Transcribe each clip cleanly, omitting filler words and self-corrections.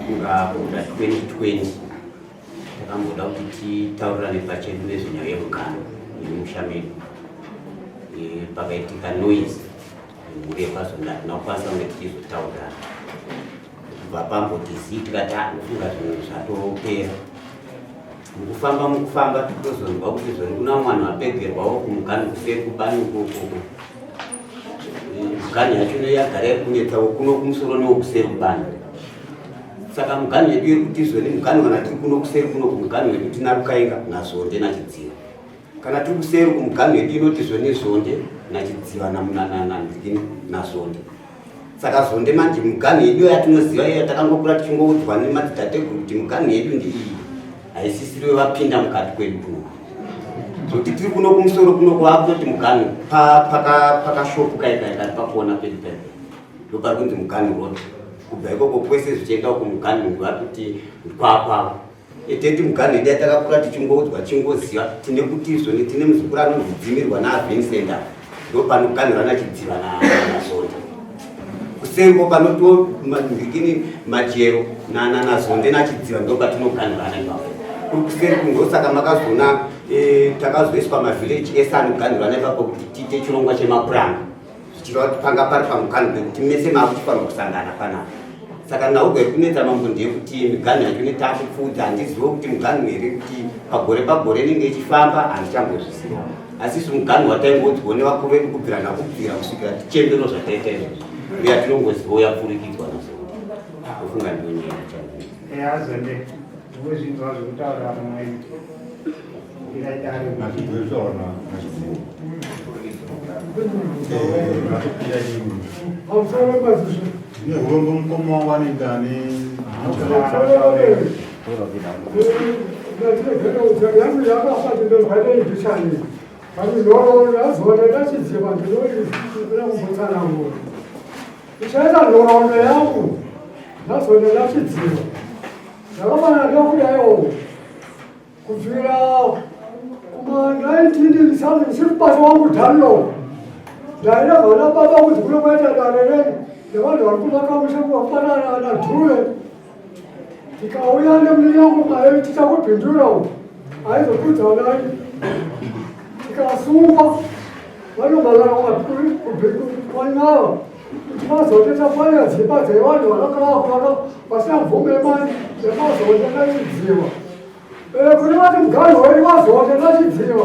Kunga kuda 2020 takamboda kuti titaurirane pachedu nezvenyaya yemugano yemusha medu. Pakaitika noise mhuri yepazonda hatina kukwanisa kunge tichizotaurirana. Kubva pamboti zii tikati ah, ndofunga zvinhu zvatopera. Mukufamba mukufamba totozonzwa kuti zvoni kuna mwana apegerwawo kumugano kuseri kubani ukokoko. Muganhu yacho yagara iri kunetsawo kuno kumusoro newokuseri kubani. Saka muganhu yedu iri kuti izvoni muganhu kana tiri kuno kuseri kuno kumuganhu wedu tina Rukainga naZonde naChidziva. Kana tiri kuseri kumuganhu yedu inoti zvoni Zonde naChidziva naZonde. Saka Zonde manje muganhu yedu yatinoziva iyo yatakangokura tichingoudzwa nemadzitateguru kuti muganhu yedu ndiiyi haisisiriwe vapinda mukati kwedu kuno. Zvokuti tiri kuno kumusoro kuno kwakutoti muganhu pakashopu kai kai kari pakuona pedu pedu ndopari kunzi muganhu road kubva ikoko kwese zvichienda uko muganhu vakuti kwakwavo Tete muganhu yedu yatakakura tichingoudzwa tichingoziva tine kuti izvoni tine muzukuru anonzi Dzimirwa naVincent apa ndopanoganhura naChidziva naZonde kusengo panotiwo ndikini Majero naZonde naChidziva ndopatinoganhurana ipapo kuri kuseri kundosaka makazoona takazoiswa mavhileji ese anoganhurana ipapo kuti tiite chirongwa chemapuranga zvichireva kuti panga pari pamuganhu pekuti mese maakuchifanirwa kusangana panapa saka nhau iri kunetsa mambo ndeyekuti miganhu yacho netakupfuudza handizive kuti muganhu here kuti pagore pagore inenge ichifamba handichambozviziva asi isu muganhu wataingodzwa nevakuru vedu kubvira nakubvira kusvikira tichembero zvataita izvozvo uye atinongoziva uyapfurikidzwa nazo ofunga ndiyo nyaya yacho. Ndozvinzwa zvekutaura mumwe Ndine mukoma wangu anenge ane Ndichaita nhoroondo yangu ndazonda ndachidziva ndakafanana ndokudaiwo kubvira kuma 19 ndisiri kubasa wangu Dunlop ndaida vana baba kuti kuno kwaita dare renyu nevanhu vari kuvaka musha kuvafanana nadhure tikauya nemunyango mayo tichakupindura uku aizokudza vanai tikasungwa vanomhan'ara kwanyava kuti vazoteta pwanya dzimba dzevanhu vanenge vakuvaka pasina mvumo yemani yemazoteta chidziva kune vati muganhu wedu vazoteta chidziva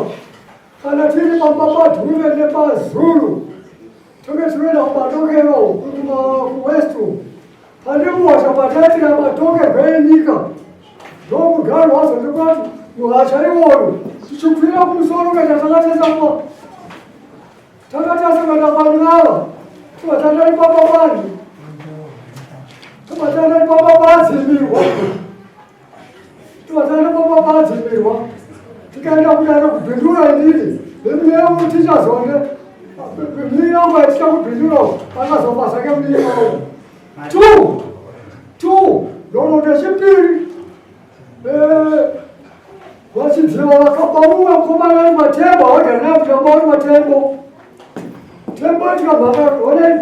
kana tiri pamba padhuve nepazulu Tonge tinoenda kumadokero kuwest pane muhasha pataitira matongerwo enyika ndomugaro wazo ndikuti muhasha iwoyo tichikwira kumusoro kuenda takatesa takatesa kuenda kwanyava tobatandari pababani tobatandari pababadzimirwa Tivatana baba vadzimirwa tikaenda kudaro kubhindura inini nemuneyangu tichazonge muneyangu aitita kubhindura akazofa zvake muneyangu two two nhoroondo yechipiri vachidziva vakabaruwa mukomana ari matembo awagara naye kuti abauri matembo tembo tikamhaka onai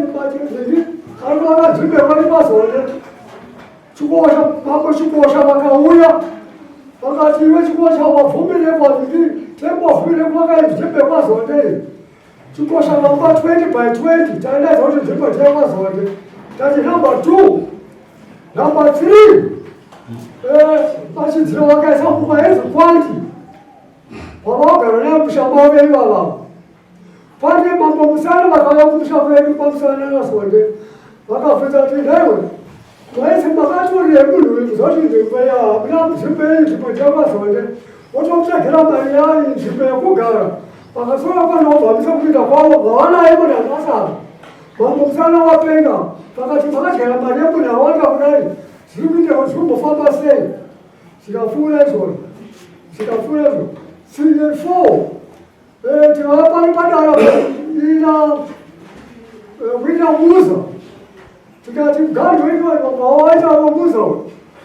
ari vakadzimberwa nemazonde Chikosha, mambo Chikosha vakauya vakati iwe Chikosha wabvumire kwazviti tembo wabvumire kwakaiti nzvimbo yekwazonde iyi Chikosha vakupa 20 by 20 taindaidza kuti nzvimbo ndeyekwazonde tati number 2 number 3 pachidziro vakaisa kumaenzi kwanti wavagara naye musha mavo ivava Pane mambo Musana vakauya kumusha kwedu pamusana naZonde vakabvunza kuti nhaiwe waisi makatorire munhu uyu kuzoti nzvimbo yahamuna nzvimbo iyi nzvimbo ndeyakwaZonde wotomutsvagira mari yayi nzvimbo yekugara pakasora panobvamisa kuita kwavo vavanaye munhu anasara mambo Musana wapenga vakati makadyara mari yemunhu awanda kudai zviri kuita kuti zvinombofamba sei zvikapfuura izvozvo zvikapfuura izvozvo three four Tingava pano padara ina kuita muza tikati mugando inowaita muza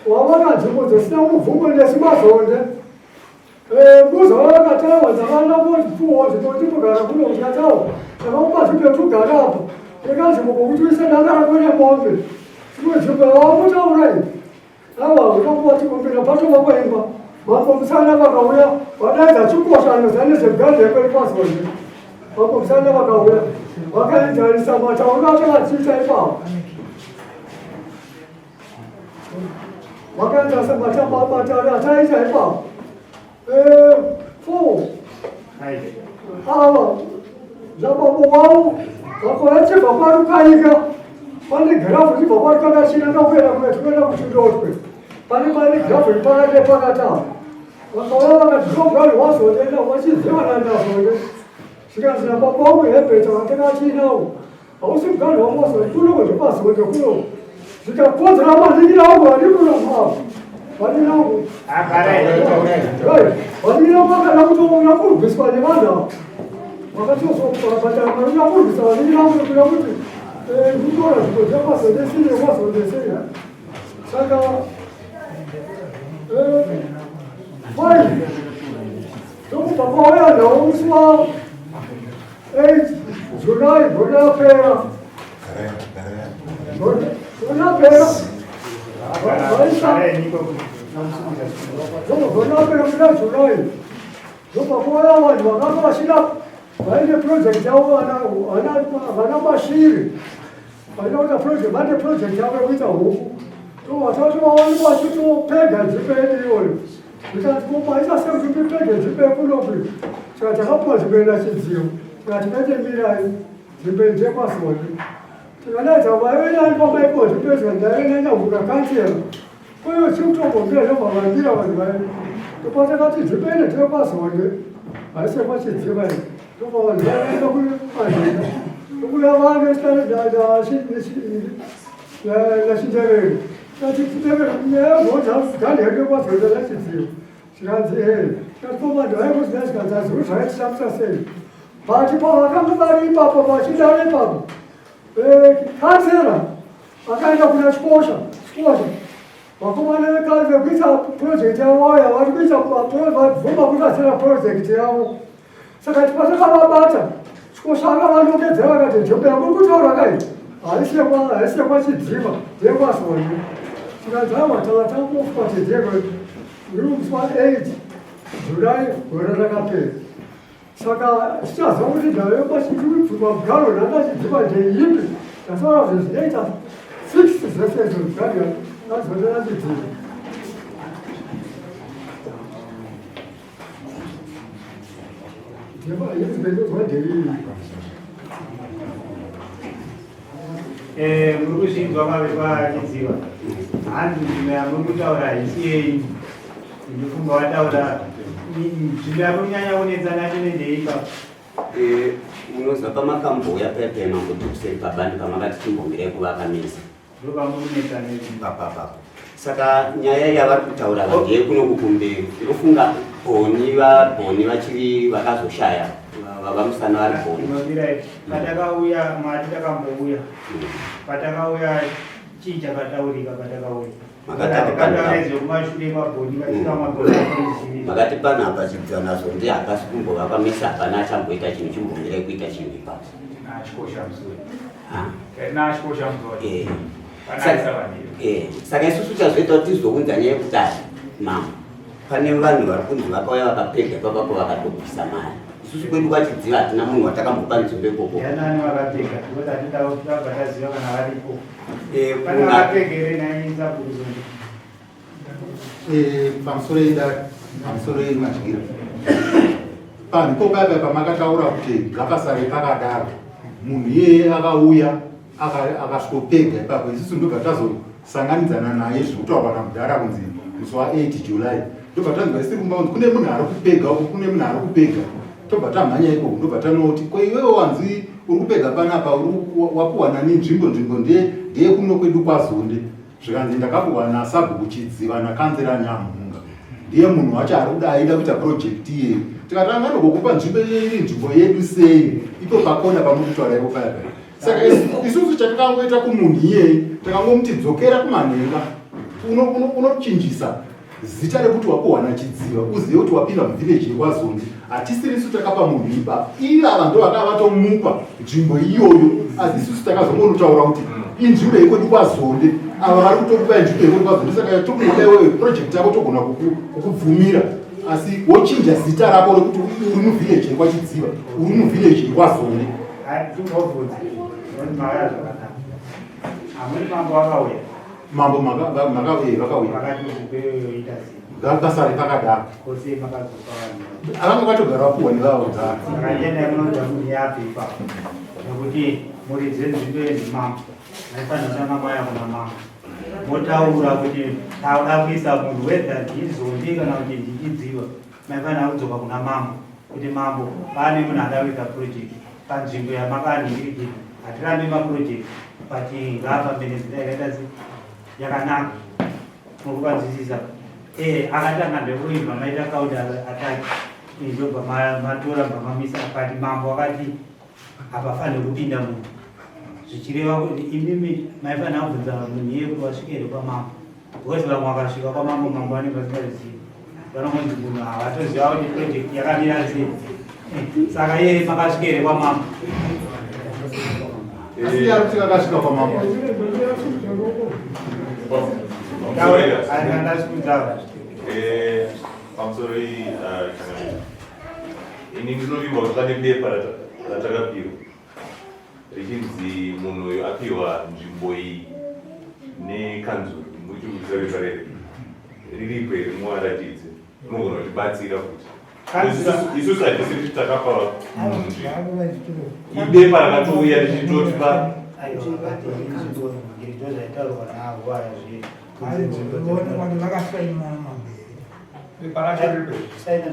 wavaka nzvimbo dzisina mubvumo nesu mazonde muza wakatawa dzakanda kuti zvikoti kugara kuno kuchatawa takakupa nzvimbo yekugara apa teka nzvimbo kokuti uise danga rako nemombe zvimwe nzvimbo yawakutaura iyi. Awa unokuwa tikumbira pacho vakuimba. Mambo Musana vakauya vadaidza chikosha anoziva nezvemuganhu yekwedu kwaZonde. Mambo Musana vakauya vakaenzanisa matauro acho vachiita ipapo. Vakaenzanisa matauro ataita ipapo. Four. Ava zvabambo wavo vakauya chibva kwaRukaika pane girafu chibva kwaRukaka china ndokuenda kuenda kuchindotwe. Pane pane girafu iri pakati nepakati apo. Vakauya vakati ndogari wazonde vachiziva nandazonde. Zvikanzi nababa wangu Herbert vakatanga achiinawo. Hausi mugari wangu wazonde kuno kwezvepazonde kuno. Zvikakodzera maningi angu vari kuno mavo. Vanini angu. Vanini angu vakada kutoona kurwiswa nevanhu ava. Vakatozobhadhara mari yakurwisa vanini angu kuda kuti kutora zvipo zvepazonde sine kwazonde sine. Saka five ndokubva kwauya nhau musi wa 8 July gore rapera gore rapera gore rapera muna July ndobva kwauya vanhu vakanga vachida vaine project yavo vana Mashiri Vaida kuita project, vane project yavo yekuita huku. Tovatatu vawanikwa vachitopega nzvimbo yedu iyoyo. Zvikanzi ko maita sei kuti tipege nzvimbo yekunoku? Saka takapuwa nzvimbo yedu yachidziyo. Tikati mete mirai nzvimbo iyi ndekwasoni. Tikadaidza vaive nani pamaipuwa nzvimbo iyi zvikanzi ndaive nanyambuka kansela. Koiwe chiri kutombomira ndobva vambira vanhu vaye. Ndopatakati nzvimbo ino ndekwasoni. Haisi yekwachidziva iyi. Ndobva vanhu vaenda kumanhenda. Ndokuya vanhu nachinjerere. Tati nyaya yozodza gani yake kwazoita nachidziva. Zvikanzi ee. Tikati ko vanhu vaikuziva zvikanzi azivi zvaitishamisa sei. But pavakanga vari ipapo vachidaro ipapo kansera akaenda kuna Chikosha. Chikosha. Vakomana vekare vekuita project yavo vaya vari kuita vabvuma kubatsira project yavo. Saka patakavabata Chikosha akavanongedzera akati nzvimbo yamuri kutaura kai haisi yekwaChidziva ndeyekwaZonde. Tikanzi aiwa tava tangofa tendeko iri musi wa 8 July gore rakapera. Saka tichaziva kuti nhau yekwachibvuma mugaro nanaChidziva ndeipi. Tasaura zvinhu zvinoita 6 zvese izvo mugaro naZonde naChidziva. Muri kuzvinzwa vavekwachidziva hanzi nzvimbo yamuri kutaura haisi yenyu ndinofunga wataura nzvimbo yamuri kunyanya kunetsa nacho nendeipa Munoziva pamakambouya paya paya mamboti kuseri pabani pamakati timbomirai kuvaka mese papapapo saka nyaya yavari kutaura vanhu yekuno kukumberi ndofunga bhoni vabhoni vachiri vakazoshaya vamusana vari bhoni patakauya mati takambouya patakauya chii chakataurika patakauya Makati panapa chidzanazo ndi hapasi kumbovakwa mese hapana achamboita chinhu chimbomirai kuita chinhu ipapo. Saka isusu chazoita kuti tizounza nyaya yekudai mama pane vanhu vari kunzi vakauya vakapega ipapapo vakatobvisa mari isusu kwedu kwachidziva hatina munhu watakambopa nzvimbo ikoko Pamusoro idare, pamusoro madyira panhu paya pamakataura kuti ngapasare pakadaro, munhu iyeye akauya akasvikopega ipapo, isusu ndobva tazosanganidzana naye zvekutaurwa namudhara kunzi musi wa8 July, ndobva tanzwa isiri kumba kunzi kune munhu ari kupega uko, kune munhu ari kupega. Tobva tamhanya ikoko, ndobva tanoti ko iwewe wanzi uri kupega panapa wapuhwa nani nzvimbo? Nzvimbo ndeyekuno kwedu kwaZonde. Zvikanzi ndakapuhwa nasabhuku Chidziva nakanzera Nyamhunga, ndiye munhu wacho ari kuda aida kuita project iyeye. Tikati anganogokupa nzvimbo iye iri nzvimbo yedu sei ipo pakona pamuri kutaura ipo paya paya. Saka isusu chatakangoita kumunhu iyeye, takangomuti dzokera kumanhenga unochinjisa zita rekuti wapuhwa naChidziva, uzive kuti wapinda muvhileji yekwaZonde. Hatisirisu takapa munhu ipapo, ivava ndo vakava vatomupa nzvimbo iyoyo, asi isusu takazongonotaura kuti Inzvimbo yekwedu kwaZonde. Ava vari kutokupa inzvimbo yekwedu kwaZonde, saka tokuona iwewe project yako togona kukubvumira, asi wochinja zita rako rekuti uri muvillage yekwaChidziva, uri muvillage yekwaZonde. Timbobvunza noti makaya zvakanaka. Hamuni mambo vakauya? Mambo makauya, vakauya. Vakati nzvimbo ita sei? Ngapasare pakadaro. Kose makazopa vanhu. Avanga vatogara vapuhwa nevavo kudhara. Saka nyaya munoda munhu yapi ipapo? Nekuti muridzi wenzvimbo yendimambo. Maifanira kutanga mauya kuna mambo. Motaura kuti tauda kuisa munhu whether ndiZondi kana kuti ndiChidziva. Maifanira kudzoka kuna mambo kuti mambo pane munhu ada kuita project panzvimbo yamakanhingirikira. Hatirambi maproject but ngaafambe nenzira yakaita sei yakanaka. Mukuvanzwisisa. Akatanga ndekuimba maita counter attack. Ndobva matora bva mamisa, but mambo akati hapafaniri kupinda munhu, zvichireva kuti imimi maifanira kubvunza munhu iye kuti wasvika here kwamambo, because vamwe vakasvika kwamambo, mambo vanenge vasingazivi, vanongonzi munhu havatoziva kuti project yakamira sei. Saka iye makasvika here kwamambo? Asi iye ari kuti akasvika kwamambo. Andasvikudza. Pamusoro iyi, kana ini ndinovimba kuti pane bepa ratakapiwa richinzi munhu uyu apiwa nzvimbo iyi nekanzuru. Muchikuziva bepa rere riripo here? Muwaratidze, unogona kutibatsira kuti isusu hatisi kuti takapa munhu nzvimbo. Ibepa rakatouya richitotipa. Aiwa, but inzvimbo ndo zvaitaurwa navo aya zve. Saina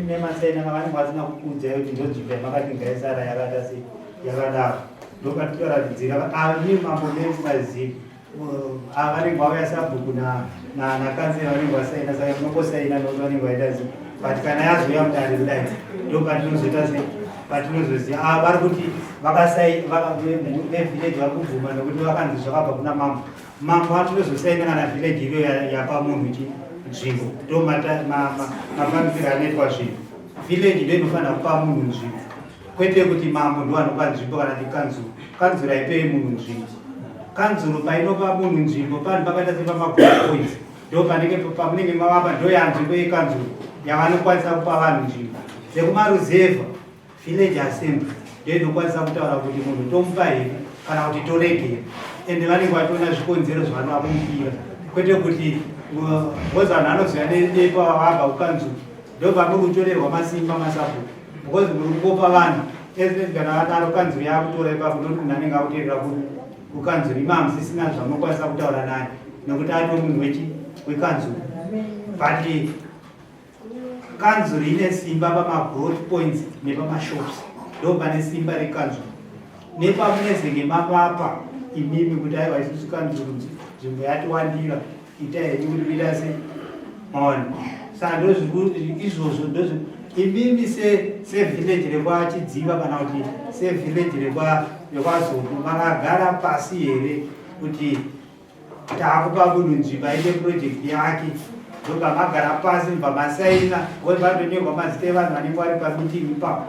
nemasaina mavanenge vasina kukuudzai kuti ndonzvimbo yamakati ngaisara yakada sei yakadaro. Ndopatitoratidzira ani mambo mesingazivi ava vanenge vauya sabhuku nakansela vanenge vasaina, saka munongosaina nokuti vanenge vaita sei, but kana yazouya mudare kudai ndo patinozoita sei, patinozoziva ava vari kuti vakasai vevillage vari kubvuma nokuti vakanzi zvakabva kuna mambo. Mambo atinozosaina kana village iyo yapa munhu chi nzvimbo. Ndo mafambisiro anoitwa zvinhu. Village ndo inofanira kupa munhu nzvimbo, kwete kuti mambo ndo anopa nzvimbo kana kuti kanzuru. Kanzuru haipei munhu nzvimbo. Kanzuru painopa munhu nzvimbo panhu pakaita sepamagrowth points, ndo panenge pamunenge mavapa, ndo yanzvimbo yekanzuru yavanokwanisa kupa vanhu nzvimbo. Dzekumaruzevha, village assembly ndo inokwanisa kutaura kuti munhu tomupa here kana kuti toregera, ende vanenge vachiona zvikonzero zvavanoda kumupira, kwete kuti because vanhu vanoziva nepa vabva kukanzuru. Ndo pamuri kutorerwa masimba masabhuku, because muri kungopa vanhu esesi. Kana vadaro kanzuru yakutora ipapo, nokuti munhu anenge akuteerera kukanzuru, ima hamusisina zvamunokwanisa kutaura naye nokuti ato munhu wechi wekanzuru. But kanzuru ine simba pamagrowth points nepamashops, ndo pane simba rekanzuru, nepamunezenge mavapa imimi kuti aiwa, isusu kanzuru nzvimbo yatiwandira, ita henyu kuti muita sei. Maona, saka izvozvo ndozvi imimi sevillage rekwaChidziva kana kuti sevillage rekwaZombo makagara pasi here kuti taakupa munhu nzvimbo aite project yake? Ndobva magara pasi, mubva masaina, vatonyorwa mazita evanhu vanenge vari pameeting ipapo,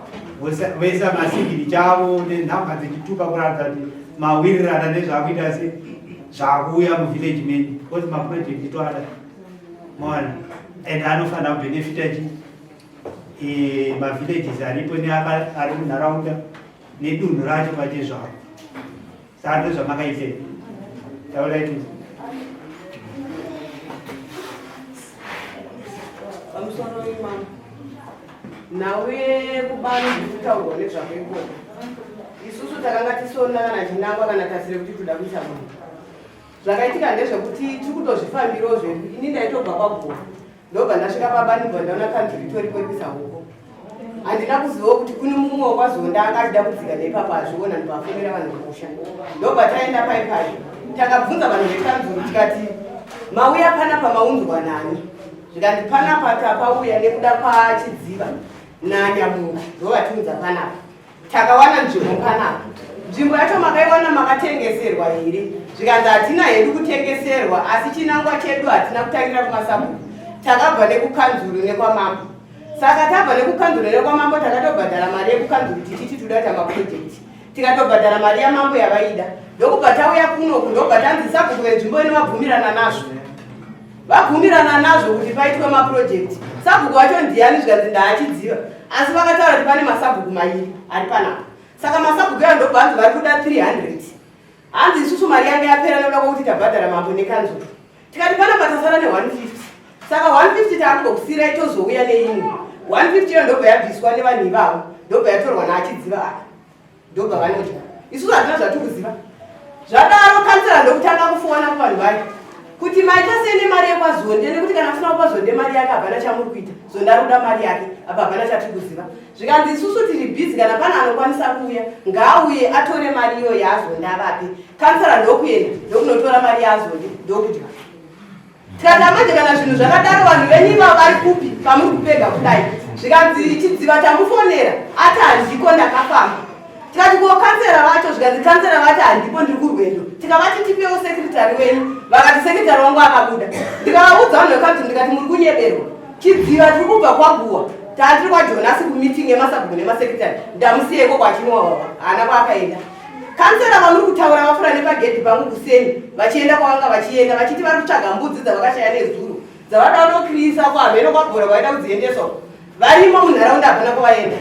voisa masignature avo nenhamba dzechitupa kuratidza kuti mawirirana nezvaakuita se zvaakuuya muvillage menyu, because maproject toada, maona, and anofanira kubenefita chi mavillages aripo neari munharaunda nedunhu racho pachezvavo. Saka ndozvamakaitei, taurai tuzi. Pamusoro imam, nhau yekubani kutaurwa nezvako ikoko, isusu takanga tisona kana chinangwa kana tasire kuti toda kuisa munhu. Zvakaitika ndezvekuti tiri kutozvifambirawo zvedu. Ini ndaitobva kwaGomo, ndobva ndasvika pabani, bva ndaona kanzuru itoripo iri kuisa hoko. Handina kuzivawo kuti kune mumwe wekwaZonda anga achida kudzika neipapo, azviona, ndobva vanhu kumusha. Ndobva taenda pai pai, takabvunza vanhu vekanzuru tikati, mauya panapa maunzwa nani? Zvikanzi panapa tapauya nekuda kwaChidziva naNyamunga, ndovatiunza panapa, takawana nzvimbo panapa. Nzvimbo yacho makaiwana makatengeserwa here? Zvikanzi hatina hedu kutengeserwa, asi chinangwa chedu hatina kutangira kumasabhuku, takabva nekukanzuru nekwamambo. Saka tabva nekukanzuru nekwamambo, takatobhadhara mari yekukanzuru tichiti toda kuita maproject. Tikatobhadhara mari yamambo yavaida. Ndokubva tauya kunoku ndokubva tanzi sabhuku venzvimbo ino vabvumirana nazvo. Vabvumirana nazvo kuti paitwe mapurojekti. Sabhuku wacho ndiyani zvikanzi ndaachidziva. Asi vakataura kuti pane masabhuku mairi ari panapa. Saka masabhuku ayo ndobva hanzi vari kuda 300. Hanzi isusu mari yanga yapera nekuda kwekuti tabhadhara mambo nekanzuru. Tikati panapa tasara ne150. Saka 150 taakungokusiirai tozouya neimwe. 150 iyo ndobva yabviswa nevanhu ivavo ndobva yatorwa naachidziva aka. Ndobva vanodya. Isusu hatina zvatiri kuziva. Zvadaro kansela ndokutanga kufona kuvanhu vayo kuti maita sei nemari yekwazonde nekuti kana musina kupa zonde mari yake hapana chamuri kuita. Zonde ari kuda mari yake apa hapana chatiri kuziva. Zvikanzi isusu tiri busy kana pane anokwanisa kuuya ngaauye atore mari iyoyo yaazonde avape. Kansela ndokuenda ndokunotora mari yaazonde ndokudya. Tikati amanje kana zvinhu zvakadaro vanhu venyu ivavo vari kupi pamuri kupega kudai? Zvikanzi chidziva tamufonera ati handiko ndakafamba. Tikati ko kansela vacho zvikanzi kansela vati handipo ndiri kurwendo. Tikavati tipewo sekretary wenyu vakati sekretary wangu akabuda. Ndikavaudza vanhu vekanzuru ndikati muri kunyeberwa. Chidziva tiri kubva kwaGuwa tatiri kwaJonasi kumeeting yemasabhuku nemasekretary ndamusiyeko kwachinwa wawa haana kwaakaenda. Kansela vamuri kutaura vapfuura nepagedhi pangu kuseni vachienda kwavanga vachienda vachiti vari kutsvaga mbudzi dzavakashaya nezuro dzavada kunokirisa kuhameno kwabhora kwaida kudziendeswa varimo munharaunda hapana kwavaenda.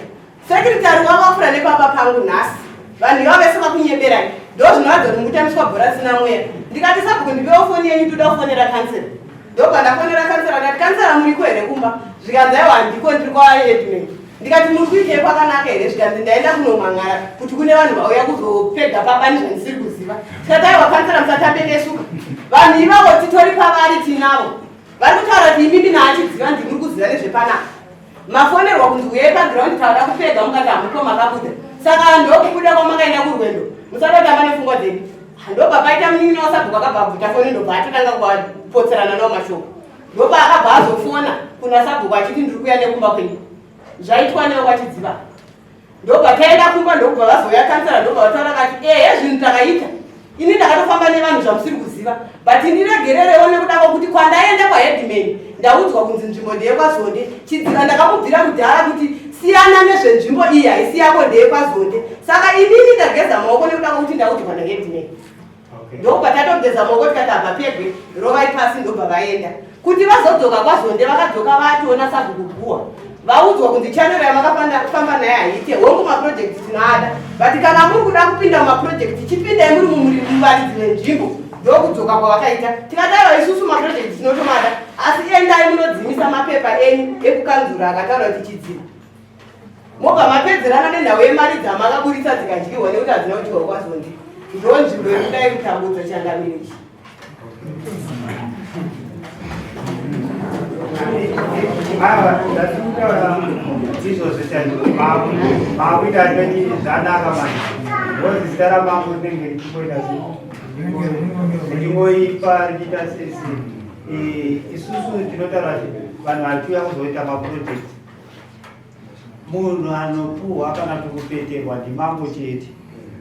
Secretary wavo vapfuura nepamba pangu nhasi vanhu ivavo vese vakunyeberai ndozvinoratidza kuti mukutambiswa bhora risina mweya. Ndikati sabhuku ndipewo foni yenyu toda kufonera kansela. Ndobva ndafonera kansela ndikati kansela muriko here kumba zvikanzi aiwa handiko ndiri kwaheadman. Ndikati muri kuitei kwakanaka here zvikanzi ndaenda kunomhan'ara kuti kune vanhu vauya kuzopega pabani zvandisiri kuziva. Tikati aiwa kansela musatambe nesu vanhu ivavo titori pavari tinavo vari kutaura kuti imimi naachiziva ndimuri kuziva nezvepanapa. Mafonerwa kunzi uyai paground tauda kupega mukati hamuko makabuda saka ndokubuda kwamakaenda kurwendo musada kutamba nepfungwa dzedu. Ndobva paita munin'ina wasabhuku akabva abvuta foni ndobva atotanga kupotserana nawo mashoko. Ndobva akabva azofona kuna sabhuku achiti ndiri kuuya nekumba kwenyu. Zvaitwa newe kwachidziva. Ndobva taenda kumba ndokubva vazouya kansela ndobva vataura kati ehe zvinhu takaita. Ini ndakatofamba nevanhu zvamusiri kuziva but ndiregererewo nekuda kwekuti kwandaenda kwaheadman ndaudzwa kunzi nzvimbo ndeyekwazonde. Chidziva ndakamubvira kudhara kuti siyana nezvenzvimbo iyi haisi yako ndeyekwazonde. Saka inini ndageza maoko nekuda kwekuti ndaudzwa naheadman. Ndobva tatogeza maoko tikati abva pegwe rovai pasi ndobva vaenda. Kuti vazodzoka kwaZonde vakadzoka vatoona sabhuku guwa. Vaudzwa kunzi channel yamakafamba naye haiite. Hongu maproject tinoada but kana muri kuda kupinda mumaproject chipindai muri muvaridzi venzvimbo. Ndokudzoka kwavakaita. Tikati aiwa isusu maproject tinotomada asi endai munodzimisa mapepa enyu ekukanzura akataura kuti chidziva. Mobva mapedzerana nenhau yemari dzamakaburitsa dzikadyiwa nekuti hadzina kudyiwa kwaZondi. Ndonzvimbo yekudai kutambudza changamire ichi. Ava ndatikutaura izvozvo chaizvo makuita toti zvanaka manje ngozi zita ramambo rinenge richingoita richingoipa richiita sesi isusu tinotaura kuti vanhu vachiuya kuzoita maproject Munhu anopuhwa kana kupeterwa ndimambo chete.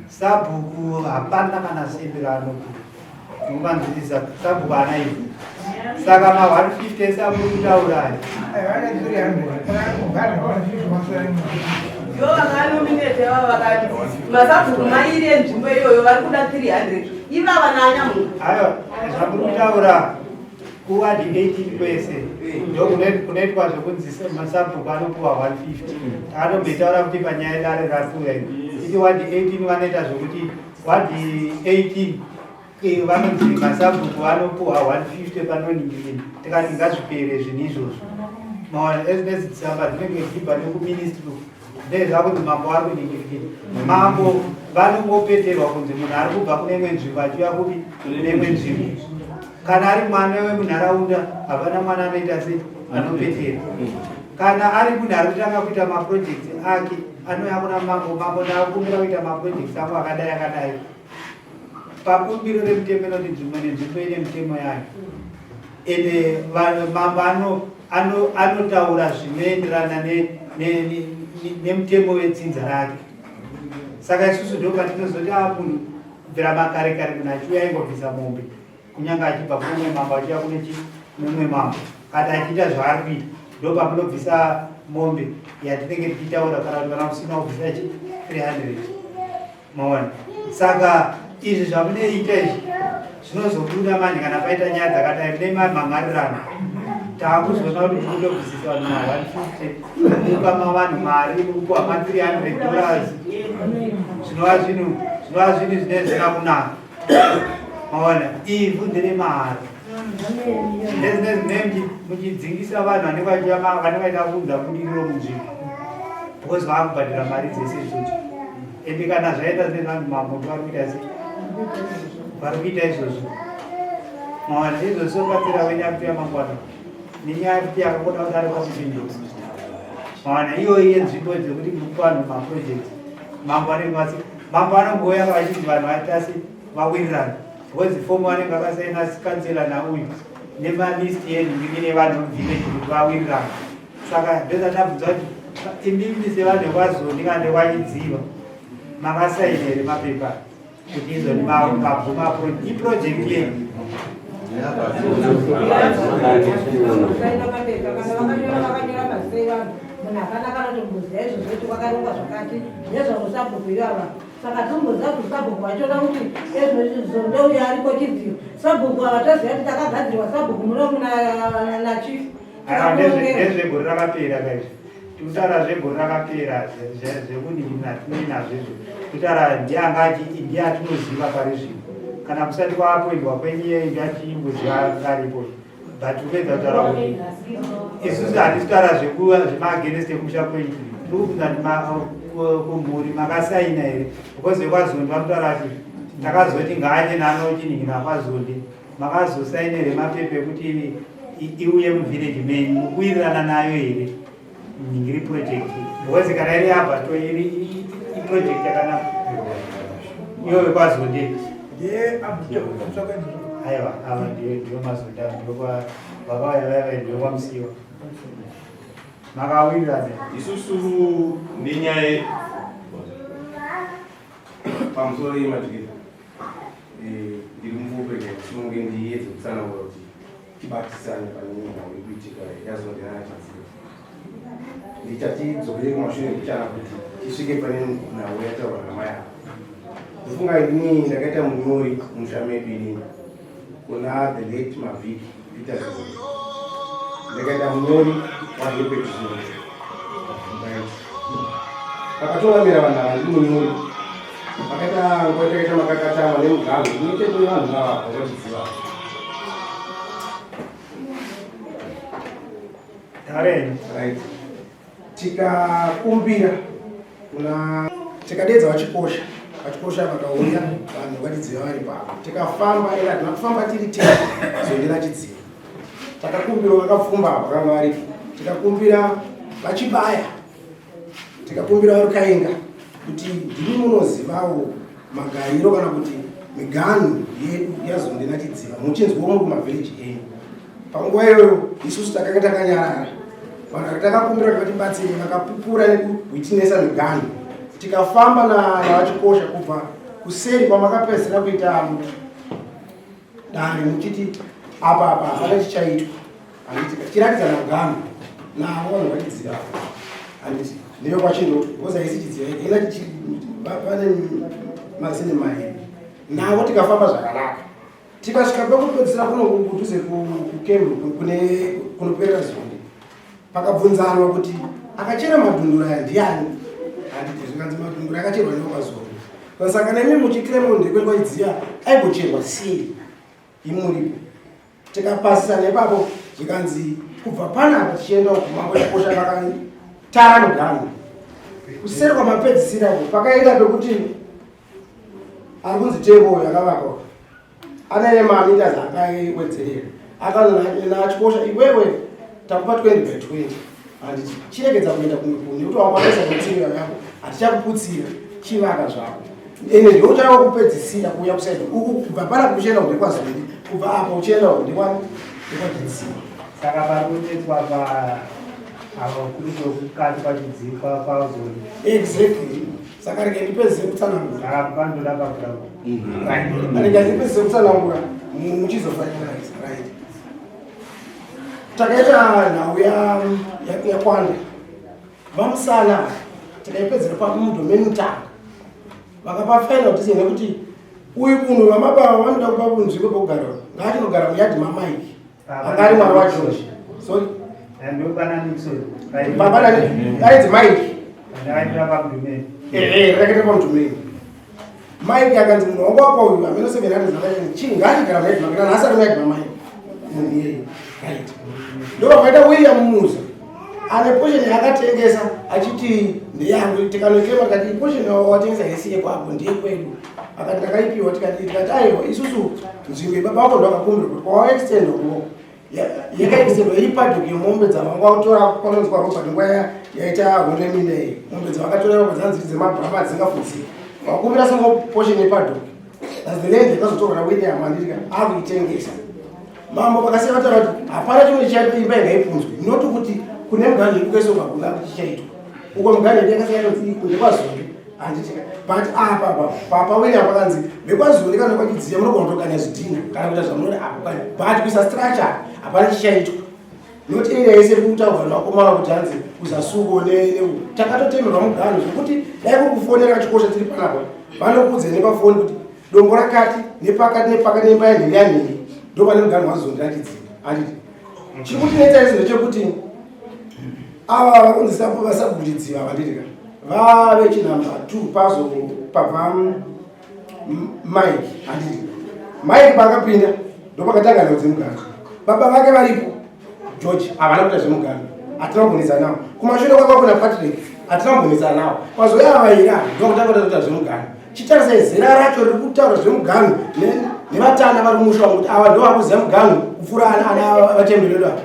Sabhuku hapana kana sembe raanopuhwa. Ndinovanzwisisa sabhuku haana ivhu. Saka ma 150 ese amuri kutaura aya. Ndivo vakanominate ava vakati masabhuku mairi enzvimbo iyoyo vari kuda 300 ivava naanyamunhu. Ayo zvamuri kutaura Kuward 18 kwese ndokunoitwa zvekunzi masabhuku anopuwa 150 takatomboitaura kuti panyaya yedare rapfuura iri iti ward 18 vanoita zvekuti ward 18 eh, vanonzi masabhuku anopuwa 150 panoningirina tikati ngazvipere zvinhu izvozvo maona ezinedzitsamba dzinenge dzichibva nekuministry ndezvakunzi mambo ari kuningirikira mambo vanongopeterwa kunzi munhu ari kubva kune imwe nzvimbo achiuya kupi kune imwe nzvimbo kana ari mwana wemunharaunda hapana mwana anoita se anopetera kana ari munhu ari kutanga kuita maprojects ake anouya kuna mambo mambo ndakumbira kuita maprojects angu akadai akadai pabumbiro remutemo inoti nzvimbo nenzvimbo ine mitemo yayo ende mambo anotaura zvinoenderana nemutemo wedzinza rake saka isusu ndo patinozoti a ah, munhu kubvira makare kare munhu achiuya aingobvisa mombe kunyange achibva kune umwe mambo achiuya kune chi kune umwe mambo kati achiita zvaari kuita ndo pamunobvisa mombe yatinenge tichitaura kana kuti kana musina kubvisa chi 300. Maona? Saka izvi zvamunoita izvi zvinozobuda manje kana paita nyaya dzakadai mune mamhangarirano. Takuzoona kuti muri kutobvisisa vanhu ma 150 mupa mavanhu mari mukupiwa ma 300 dollars zvinova zvinhu zvinova zvinhu zvine zvisina kunaka. Maona? Ivhu ndere mahara. Ndezvine zvine muchidzingisa vanhu vanenge vaida kuunza budiriro munzvimbo because vaakubhadhara mari dzese idzodzo. Ende kana zvaita zvine vanhu mambo vari kuita sei? Vari kuita izvozvo. Mawana izvozvo zvobatsira wenya kuti yamangwana nenyaya kuti yakakoda kudaro kwakupinda. Mawana iyoyi yenzvimbo dzekuti mukupa vanhu maproject mambo anenge vasi mambo anongouya vachinzi vanhu vaita sei vawirirana because fomu vanenge vakasaina kansela nauyu nemalist yenhingi nevanhu village kuti vawirirana. Saka ndozvatabvunza kuti imimi sevanhu vekwaZondi kana vekwaChidziva makasaina here mapepa kuti izoni mabvuma iproject yenyu? Munhu hapana kana tomboziva izvozvo kuti kwakarongwa zvakati nezvamusabhuku ivava saka tomboziva kuti sabhuku vachona kuti ezvozondouya ariko chidziyo sabhuku ava taziva kuti takagadzirwa sabhuku muno muna nachief. Aiwa ndezvegore rakapera kaizvi. Tikutaura zvegore rakapera zvekudini hatinei nazvo izvo. Kutaura ndiye anga ndiye atinoziva pari zvino. Kana kusati kwapoindwa kwenyu iye ndiye atimboziva aripo. But kupedza kutaura kuti isusu hatisi kutaura zvekuva zvemaagainst ekumusha kwenyu. Tiri kubvunza kuti kumhuri makasaina here because vekwaZondi vanotaura ati takazoti ngaaende nanochiningira kwaZondi. Makazosaina here mapepa ekuti iuye muvillage menyu mukuwirirana nayo here nhingiri project because kana iri apa to iri iproject yakanaka iyoyo kwazonde aiwa ava ndiyo ndiyo mazonda ndiyo kwa vakauya vaya vaya ndiyo kwamusiwa makawirirana isusu nenyaya pamusoro yemadyiro. Eh, ndiri mupfupi rega ndisunge ndiedze kutsanangura kuti tibatisane pane nhau iri kuitika yazondirana chidziva. Ndichatidzokere kumashure mbichana kuti tisvike pane nhau yataurwa namai ava. Ndofunga inini ndakaita munyori musha medu inini kuna the late Mavhiki Peter Zimwe. Ndakaita munyori waHerbert Zimwe. Right. Vakatungamira vanhu ava ndiri munyori. Vakaita nguva takaita makakatama nemuganhu inoite kune vanhu ava vakachiziva. Tareni. Right. Tikakumbira kuna tikadeedza vachikosha vachikosha vakauya vanhu vachidziva vari pano tikafamba ila hatina kufamba tiri tega vazondera chidziva takakumbira vakapfumba vakanga varipo tikakumbira vachibaya tikakumbira varukainga kuti ndimi munozivawo magariro kana kuti miganhu yedu yazondena chidziva muchinzwawo muri kumavhileji enyu Panguva iyoyo isusu takanga takanyarara, vanhu vaka takakumbira kuti vatibatsire vakapupura nekuwitinesa miganhu, tikafamba navachikosha kubva kuseri kwamakapedzisira kuita dare muchiti apa apa hapana chichaitwa, handiti tichiratidza muganhu navo vanhu vachiziva, handiti ndiyo kwachindoto because haisi chidziva ina pane mazine mairi navo tikafamba zvakanaka. Tikasvika pekupedzisira kuno kudhuze kukembu kune kunoperera zombe pakabvunzanwa kuti akachera madhundura aya ndiani handiti zvikanzi madhundura akacherwa newakwazombe saka nemi muchikremo ndekwe kwaidziya aigocherwa sei imuripo tikapasisana ipapo zvikanzi kubva panapa tichienda uku mambo chikosha vakatara muganhu kuseri kwamapedzisira uku pakaenda pekuti ari kunzi tembo uyu akavakwa ane mameters akaiwedzerera akanachikosha iwewe takupa 20 by 20 handiti chiregedza kuenda kumwe kunhu nekuti wakwanisa kutsirira yako hatichakuputsira chivaka zvako ende ndiwo uchava kupedzisira kuuya kusaidi uku kubva pana kuchienda kundekwazviri kubva apa uchienda kundekwachitsira saka pari kunetswa pa avo kuri kwekukati kwachidzikwa kwazoni exactly Saka rega ndipedzise kutsanangura. Saka panoda paground. Right. Rega ndipedzise kutsanangura muchizofinalize. Right. Takaita nhau ya yakwanda. Vamusana tikaipedzera pamudomeni mutanga. Vakapa final decision yekuti uyu munhu vamababa vanoda kupa nzvimbo pekugara, ngaatinogara muyadhi maMike anga ari mwana waGeorge. Sorry, baba nani aidzi Mike, rakaita paMudhumeni. Mike akanzi munhu wangu wapa uyu ameno 700 zvakanyanya chii, ngaachigara muyadhi make. Nanhasi ari muyadhi maMike munhu iyeye, right? Ndo vakaita William Muza ane portion yaakatengesa achiti ndeyangu. Tikanochema tikati portion watengesa hesi yekwako, ndeyekwedu. Akati ndakaipiwa. Tikati aiwa, isusu nzvimbo yebaba vako ndakakumbira kuti kwawaextend uko yakaextendwa iri paddock yemombe dzavanga vatora kwanonzi kwaRobert nguva yaita hondo yemine iyi. Mombe dzavakatora ipapo dzanzi dzemabhurama, dzingafudziki. Vakumbira small portion yepaddock. That's the land yakazotorwa naWilliam, anditika akuitengesa. Mambo vakasiya vataura kuti hapana chimwe chichaitwa, imba ingaipunzwe, noti kuti kune muganhu yedu kwaisoka kuna kuti chichaitwa uko. Muganhu yedu yakasiya inonzi kunze kwaZonde, handitika? But apa papa William pakanzi vekwaZonde kana kwaChidziya munogona kutokanya zvidhina kana kuita zvamunoda apo kanya, but kuisa structure hapana chichaitwa. Noti area yese iri kutaurwa nevakomana kuti hanzi kuzasuko takatotemerwa muganhu, zvekuti dai kuri kufonera chikosha tiri panapa, vanokudza nepafoni kuti dombo rakati nepakati nepakati nemba yanhiri yanhiri ndo pane muganhu waZonde raChidziva, handiti? Chiri kutinetsa izvi ndechekuti ava vakunzi vasabhuchidziva, handitika? Vave chinamba 2 pazo pabva Mike, handiti? Mike paakapinda ndopakatanga nhau dzemuganhu. Baba vake varipo, George, havana kuita zvemuganhu, hatina kumbonetsa nawo. Kumashure kwakwa kuna Patrick, hatina kumbonetsa nawo. Pazoya vaira ndokutanga kuita zvemuganhu. Chitarisai zera racho riri kutaura zvemuganhu nevatana vari kumusha wangu kuti ava ndo vakuziva muganhu kupfuura ana vachemberedu ava.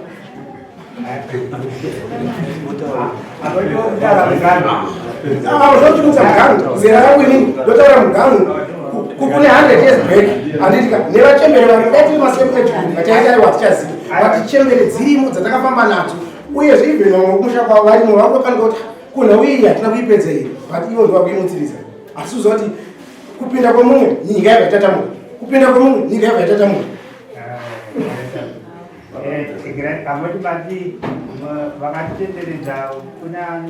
Zvochimutsa muganhu zera rangu inini ndotaura muganhu kune 100 years back, handitika? Nevachembere vari dai tiri masame age group vachaita, aiwa, hatichazivi, but chembere dzirimo dzatakafamba nadzo. Uyezve even vamwe kumusha kwavo varimo vakutopanika kuti kunhau iyi hatina kuipedza iyi, but ivo ndovakuimutsiriza. Asi kuziva kuti kupinda kwemumwe nyika yabva itatamuka, kupinda kwemumwe nyika yabva itatamuka. Pamoti mati vakatitenderedza kuna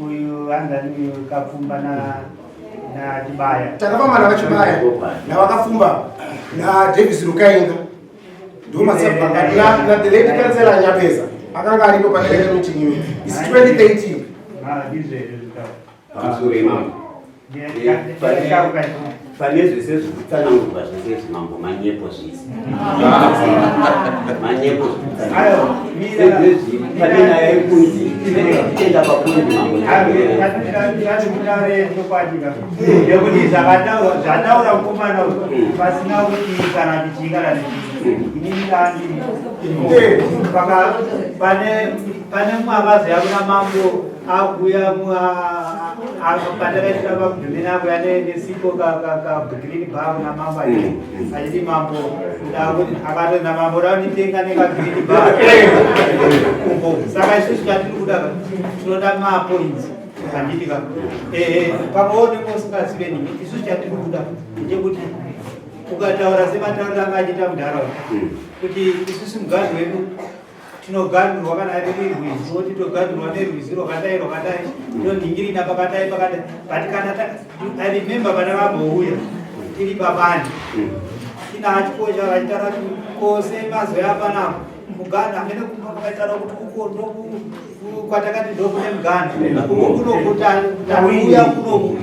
uyu anzani uyu Kapfumba naChibaya. Takafamba navaChibaya navakapfumba naDavis Rukainga, ndomasabhanga na the late councillor Nyabeza akanga aripo patakaita meeting iyoyo. Isi 2013. Ndizvo here zvitaura? Pamusoro imambo, pane zvese zvekutsanangurwa zvese izvi, mambo, manyepo zvese, manyepo. Zvekutsanangurwa pane nyaya yekunzi tienda pakundi, mambo. Mutaure chokwadi ka, nekuti zvataura mukomana uyu pasina kuti kana tichii kana tichii, inini ndandiri pane mumwe akazoya kuna mambo akuya patakaitira pamudhumeni, akuya nesipo kagreen bar kuna mambo achiti mambo akati namambo raunitenga nekagreen bar. Saka isusu chatiri kuda, tinoda mapoints, handiti ka? Ehe, pamwe unenge usingazive nini. Isusu chatiri kuda ndechekuti ukataura sematauriro anga achiita munharaunda kuti isusu muganhu wedu tinoganhurwa kana riri rwizi, woti toganhurwa nerwizi rwakadai rwakadai, tonhingirina pakadai pakadai. But kana I remember vana vambouya tiri pabani tina achikosha vachitaura kuti kose mazoya panapo muganhu amene kumba vakaitaura kuti uko ndoku kwatakati ndokune muganhu, uko kunokuuya kunoku.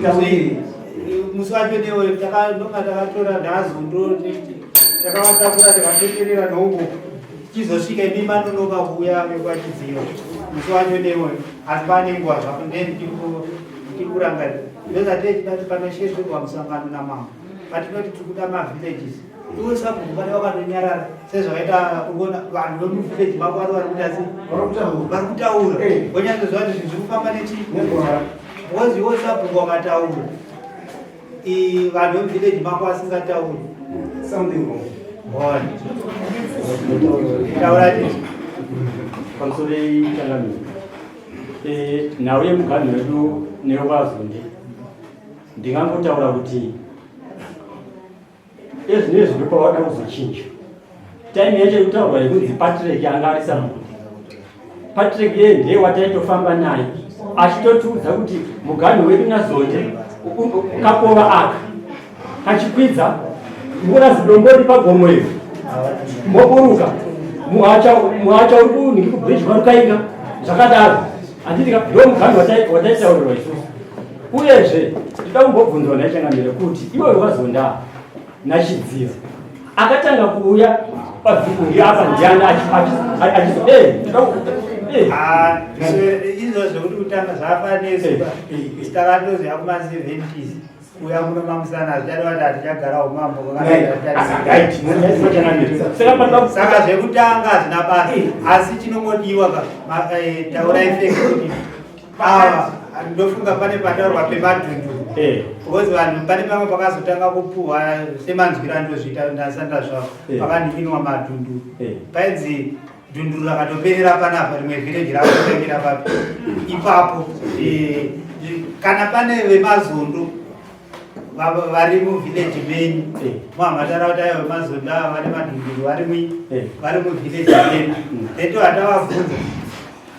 Musi wacho newe ndonga takatora ndazondo takavatakura takateterera nouko tichizosvika imi manonoka kuuya vekwaChidziva musi wacho newe, asi pane nguva zvapo then tiri kurangarira. Ndozatechida kuti panoshedzerwa musangano namambo patinoti tiri kuda mavillages, iwe sabhuku pane wakatonyarara sezvakaita kuona vanhu vemuvillage mako vari kuita sei, vari kutaura vonyatsoziva kuti zvinhu zviri kufamba nechii, because iwe sabhuku wakataura, vanhu vemuvillage mako vasingatauri, something wrong. Taura chii? Pamusoro yechangamiro, nhau yemuganhu wedu newaZonde, ndingangotaura kuti ezvinezvi ndopavada kuzochinja. Time yacho yekutaurwa yekunzi Patrick anga ari sabhuku, Patrick iye ndiye wataitofamba naye achitotiudza kuti muganhu wedu naZonde. Kakova aka kachikwidza muona zidombo riri pagomo iri moburuka muhacha muhacha uri kunhingi kubridge kwarukainga zvakadaro handiti ndo muganhu wataitaurirwa isusu uyezve tinoda kumbobvunzwa naichangamire kuti iwe wazonda nachidziva akatanga kuuya pabvungi apa ndiani achizo eh, eh. Ah, izvo zvekuti kutanga zvafanesa takatoziva kuma 70s kuuya kuno mamusana hazvichada kuti hatichagara umambo saka zvekutanga hazvina basa asi chinongodiwa ka eh, taurai feki kuti ava ndofunga pane pataurwa pemadhunduru eh. because vanhu pane pamwe pakazotanga kupuhwa semanzwiro andozviita ndasanda zvavo eh. pakanhikinwa madhunduru painzi dhunduru rakatoperera panapa rimwe vhireji rakutangira papi ipapo eh, kana pane vemazondo vari muvhileji menyu eh. muhamatara kuti aiwa vemazondo ava vane madhunduru eh. vari muvhileji menyu mm. then tovatavabvunza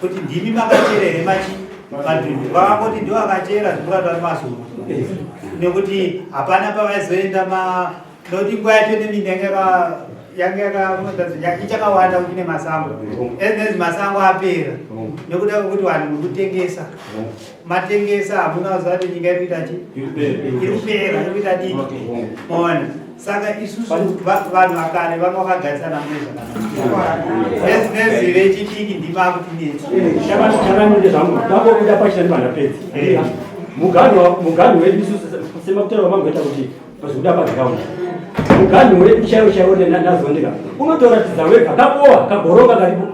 kuti ndimi makachera here machi madhunduru vakangoti ndiwo akachera zvikurati vari mazondo nekuti hapana pavaizoenda ma Noti nguva yacho neminda yanga yaka ichakawanda kuti nemasango ezvinezvi masango apera nekuda kwekuti vanhu muri kutengesa matengesa hamuna kuziva kuti nyika iri kuita chi iri kupera iri kuita diki maona saka isusu vanhu vakare vanga vakagarisana mune zvakanaka ezvinezvi vechidiki ndimakutinetsa zvangu pachina ndivandapedza muganhu wedu isusu semakutaura kwamangoita kuti Pazobuda paground. Muganhu wedu chaiwo chaiwo nazondeka unotoratidza wega kabowa kagoronga karipo.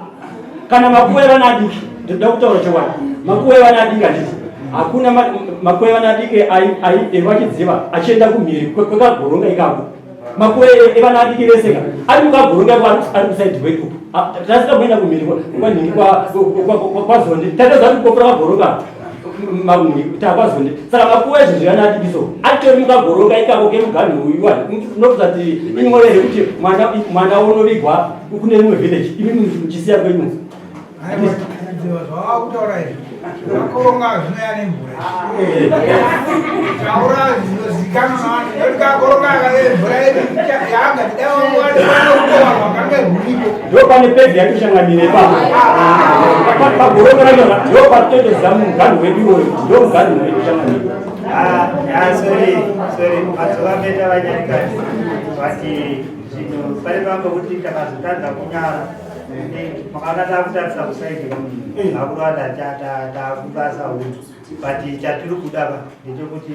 Kana makuva evana adiki ndinoda kutaura chokwadi. Makuva evana adiki handiti hakuna makuva evana adiki evachidziva achienda kumhiri kwekagoronga ikako. Makuva evana adiki vese ka ari mukagoronga iko ari kusaidi kwedu. Tasikakuenda kumhiri kwanhingi kwazonde tatoziva kuti kopra kagoronga takwazonde saka makuva izvo zviyana atibiso atori mukagoroka ikako kemuganhu uyu nokuza kuti inyore here kuti mwana unovigwa kune rimwe village imi muchisiya kwenyu zvawakutaura izvi zvakoronga zvinoya nemvura taura zvinozikanwa navanhu nekuti kakoronga mvura yedu yanga tidawakange huripo ndo pane peji yatishanganire ipapo pagoroka racho ndo patotodza muganhu wedu iwoyo ndo muganhu wedu shanganire ah, ah, sorry sorry madzoka meta vanyarikani vati zvinhu pane pamwe kuti takazotadza kunyara makanga takutarisa kusaidi akurwada takubasa hunhu but chatiri kuda pa ndechekuti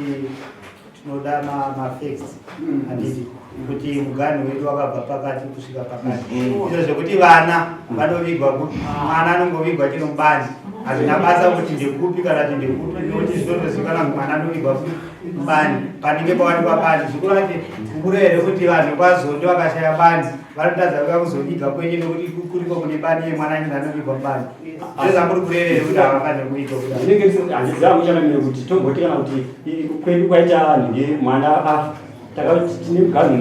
tinoda mafacts mm. handiti kuti muganhu wedu wakabva pakati kusvika pakati mm. izvo zvekuti vana vanovigwa mwana anongovigwa chino mubani hazvina basa kuti ndekupi kana kuti ndekupi nekuti zvinotozivikanwa kuti mwana anovigwa mubani panenge pawanikwa bani zvikureva kuti kukuru here kuti vanhu kwazondi vakashaya bani vanotadza kuya kuzoviga kwenyu nekuti kuriko kune bani yemwana anenge anovigwa mubani ndezvamuri kurevere kuti havafanire kuviga kudai handiziva muchanamire kuti tomboti kana kuti kwedu kwaita nhingi mwana afa takati tine muganhu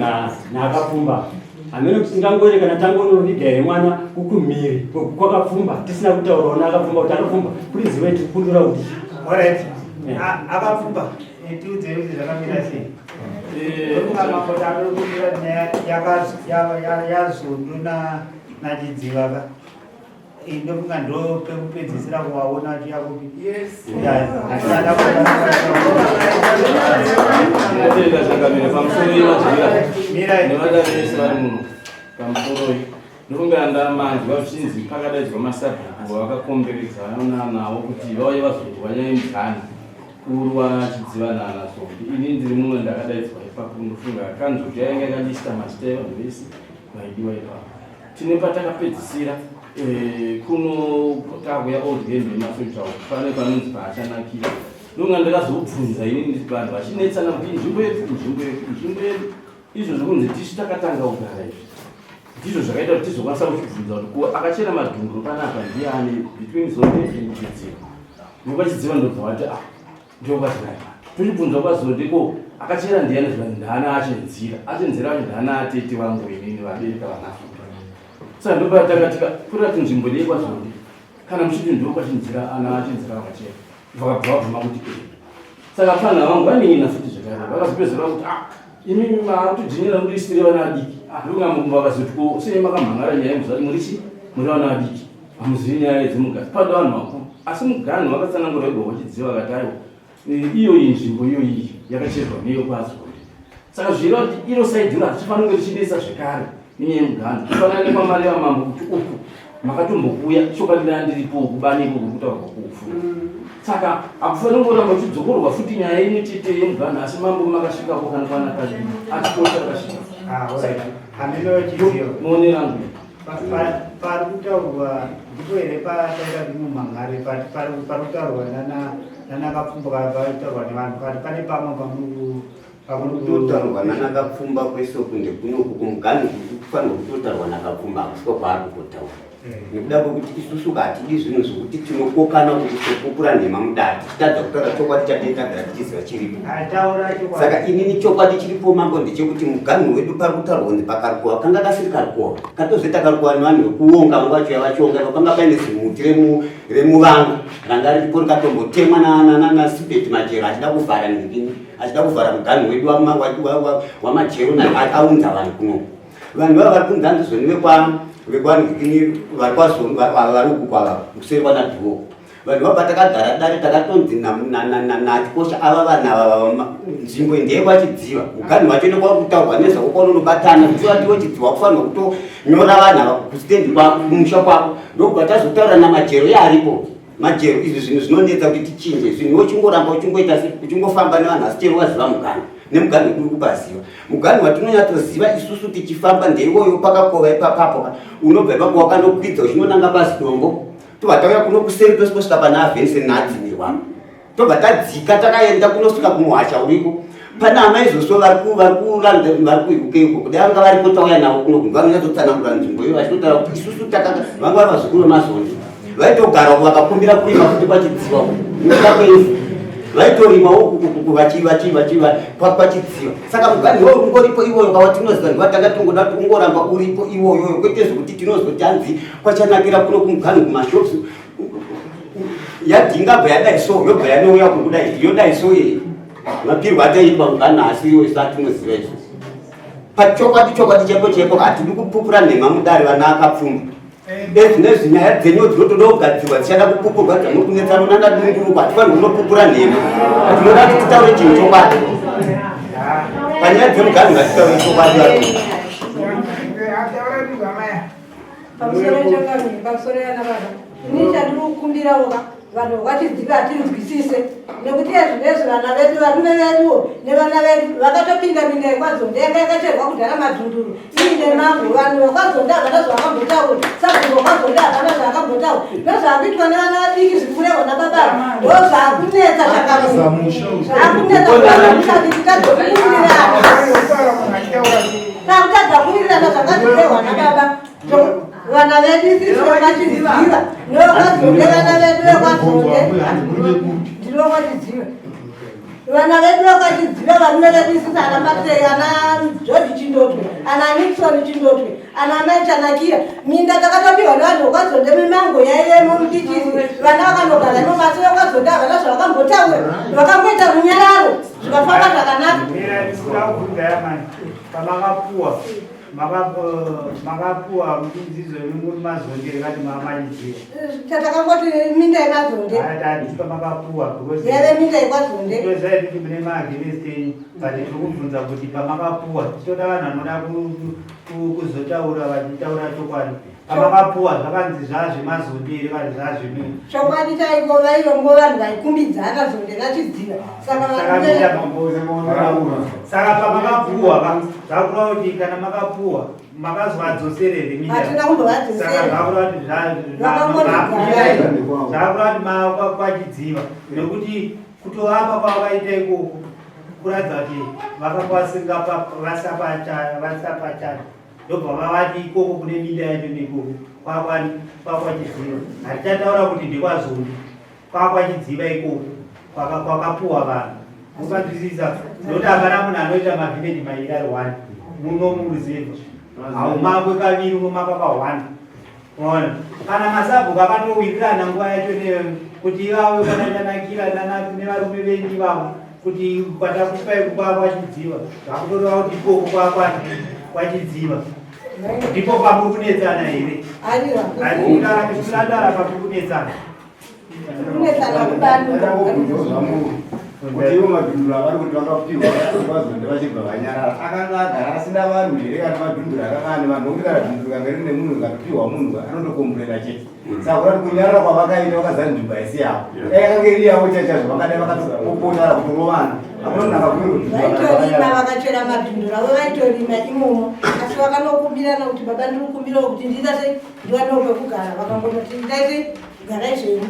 naakapfumba hameno kuti tingangore kana tangonoviga here mwana kukumhiri kwakapfumba tisina kutaurawo naakapfumba kuti akapfumba kurizi wetu kundura kuti Alright. Akapfumba tiudzei kuti zvakamira sei nyaya yazundu nachidziva ka ndofunga ndo pekupedzisira kuvaona achiya kupi Tinotenda changamire pamusoro yemadzira nevadare vese vari muno pamusoroi ndofunga ndamanzwa zvichinzi pakadaidzwa masabhuku vakakomberedzana nawo kuti vauye vazonzwa nyaya yemugani kurwa chidziva nana zombi ini ndiri mumwe ndakadaidzwa ipapo ndofunga kanzuru yainge yakalista mazita evanhu vese vaidiwa ipapo tine patakapedzisira eh, kuno takuya old hembe yemasoja pane panonzi paachanakira ndonga ndakazobvunza ini vanhu vachinetsana kuti inzvimbo yedu inzvimbo yedu inzvimbo yedu izvo zvekunzi tisu takatanga kugara izvi ndizvo zvakaita kuti tizokwanisa kuchibvunza kuti ko akachena madhunguru panapa ndiani between zonde and chidziva nokwachidziva ndobva vati ah ndokwazinai tochibvunza kwazonde ko akachena ndiani zvikanzi ndaana achenzira achenzira vacho ndaana atete vangu inini vabereka vanafuka saka ndopatanga tikapfuura kuti nzvimbo ndei kwazonde kana muchiti ndokwachinzira ana achinzira vakachena vakabva vabvuma kuti e. Saka pfana vangu vanin'ina futi zvekare vakazopedzera kuti ah imimi makutodzvinyira mutoisire vana vadiki. Ah ndokunga vakazoti ko sei makamhan'ara nyaya yemuzati muri chi muri vana vadiki hamuzivi nyaya yedzemugari pada vanhu vakuru. Asi muganhu vakatsanangura wega wachidziva vakati aiwa iyo iyi nzvimbo iyo iyi yakacherwa neyo kwaZonde. Saka zvireva kuti iro saidhi iro hatifaniri kunge richinetsa zvekare nenyaya yemuganhu. Kufanana nekwamareva mambo kuti uku makatombokuya chokwadi ndanga ndiripo kubani iko kuri kutaurwa kufu. Saka hakufaniri kungoramba uchidzokorwa futi nyaya imwe chete yemuganhu asi mambo makasvikako kana kwana kaviri achikosha akasvika. Ah, alright. Hameno chizivo. Maonero angu. Pari kutaurwa ndipo here pataita kuti mumhan'are pari kutaurwa nana Kapfumba pari kutaurwa nevanhu pari pane pamwe pamuri kutotaurwa nana Kapfumba kwese uku ndekunoku kumuganhu kufanirwa kutotaurwa naKapfumba hakusiko kwaari kutotaura. Nekuda kwekuti isusu hatidi zvinhu zvekuti tinokokana kuti topupura nhema mudare tichitadza kutaura chokwadi chatee tagara tichiziva chiripo. Saka inini chokwadi chiripo mambo ndechekuti muganhu wedu pari kutaurwa kunzi pakarukowa kanga kasiri karukowa katozoita karukowa nevanhu vekuonga nguva yacho yavachionga ivo panga paine zimuti remuvanga ranga riripo rikatombotemwa nasibeti Majero achida kuvhara ndini achida kuvhara muganhu wedu waMajero aunza vanhu kuno. Vanhu vava vari kunzi handizoni vekwa vekwanhikini vari kwazoni vari uku kwava kuseri kwana dhuwo. Vanhu vava takagara dare takatonzi naTikosha ava vanhu ava nzvimbo ndeyekwaChidziva. Muganhu wacho nekwakutaurwa nezvako kwaunonobatana zvichiva ndiwo Chidziva wakufanirwa kutonyora vanhu ava kustendi kwako kumusha kwako ndokubva tazotaura naMajero iye aripo. Majero izvi zvinhu zvinonetsa kuti tichinje zvinhu uchingoramba uchingoita se uchingofamba nevanhu asi chero waziva muganhu nemuganhu wedu uri kupaziva muganhu watinonyatsoziva isusu tichifamba ndeiwoyo pakakova ipapapo ka unobva ipapo wakanokwidza uchinonanga pazidombo tobva tauya kuno kuseri tosvika pana avensen nadzimirwa tobva tadzika takaenda kunosvika kumuhasha uriko pana amai zoso vari vari kuUK uko kudai vanga variko tauya navo kuno kunge vanonyatsotsanangura nzvimbo iyo vachitotaura kuti isusu takanga vanga vari vazukuru vemazondi vaitogara uko vakakumbira kurima futi kwachidziva uko nekuda kwevhu vaitorimawo kwachidziva saka muganhu iwoyo ungoripo iwoyo kawatinoziva ndiwatanga tongoda kuti ungoramba uripo iwoyoyo kwete zvekuti tinozoti hanzi kwachanakira kuno kumuganhu kumashops yadhingabva yadai so yobva yanouya kukudai yodai so iyi mapirwo ataitwa muganhu asi iwo isu atinoziva izvo pachokwadi chokwadi chaipo chaipo hatidi kupupura nhema mudare vana akapfumba ezvi nezvi nyaya dzenyu dzinotoda kugadzirwa dzichada kupupurwa dzamuri kunetsana unana dungurukwa hatifaniri kunopupura nhema tinoda kuti titaure chinhu chokwadi panyaya dzemuganhu ngatitaure chokwadi Pamusoro changamire, pamusoro yana baba. Ini chandiri kukumbirawo ka vanhu vatizive hatinzwisise nekuti ezvinezvi vana vedu varume veduwo nevana vedu vakatopinda minda yekwazonde yanga yakacherwa kudhara madhunduru iine mango vanhu vakwazonde havana zvavakambotaura sabhuku vakwazonde havana zvavakambotaura ndozvaakuitwa nevana vadiki zviri kurehwa nababa ndozvaakunetsa chakamire zvaakunetsa musati titadzokuwirirana Takutadza kuwirirana zvakazvirehwa nababa. Vana vedu isusu vakachiziva nevakazonde vana vedu vekazonde ndinovachiziva vana vedu vakachiziva varume vedu isusu ana Matei ana George Chindotwe ana Nixon Chindotwe ana mai Chanakira minda takatopiwa nevanhu vekazonde mimango yaivemo mutichizi vana vakanogara imomo asi vekazonde havana zvavakambotaura vakangoita runyararo zvikafamba zvakanaka. Pamakapuwa makapuwa muchinzizo imi muri mazonde rekati mamalidziwa Tatakangoti minda yemazonde. Hatiti pamakapuwa because Yave minda yekwazonde. Toziva kuti mune maagainst enyu but tiri kubvunza kuti pamakapuwa titoda vanhu vanoda kuzotaura vachitaura chokwadi pamakapuwa zvakanzi zvazvemazonde here vanhu zvazveme Chokwadi chaiko vairongo vanhu vaikumbidzana zonde rachidziva saka varume saka pamakapuwa ka zvakureva kuti kana makapuwa makazovadzoserere minda Hatina kumbovadzosera. Saka zvakureva kuti Vakangotigara. zvakureva kuti makwachidziva nekuti kutovapa kwavakaita ikoko kuratidza kuti vakakwasinga vasapachana ndobva vavati ikoko kune minda yacho nekoko kwakwani kwakwachidziva hatichataura kuti ndekwazondi kwakwachidziva ikoko kwakapuwa vanhu mukanzwisisa nokuti hapana munhu anoita mavhileji mairi ari one muno muruzevha haumakwe kaviri unomakwa pa one ona kana masabhuku akatowirirana nguva yacho neyo kuti ivavo kana chanakira nevarume venyu ivavo. Kuti kwatakupai kwakwachidziva zvakutoreva kuti ikoko kwakwani kwachidziva ndipo pamuri kunetsana here? Andara pamuri kunetsana. Kunetsana kubani. Kuti ivo madhunduru avari kuti vakapiwa vazonde vachibva vanyarara, akanga agara asina vanhu here? Kana madhunduru akanga ane vanhu, nokuti kana dhunduru kanga rine munhu katopiwa munhu anotokomburera chete. Saka kurati kunyarara kwavakaita vakazara nzvimbo haisi yavo. Dai yakanga iri yavo chaizvo, vangadai vakatopopotara kutorovana. Hakuna munhu akakumirwa. Vaitorima, vakachera madhunduru avo, vaitorima imomo, asi vakanokumbirana kuti, "Baba, ndiri kukumbirawo kuti ndiita sei, ndiwanewo pekugara." Vakangonoti, "Itai sei, garai zvenyu."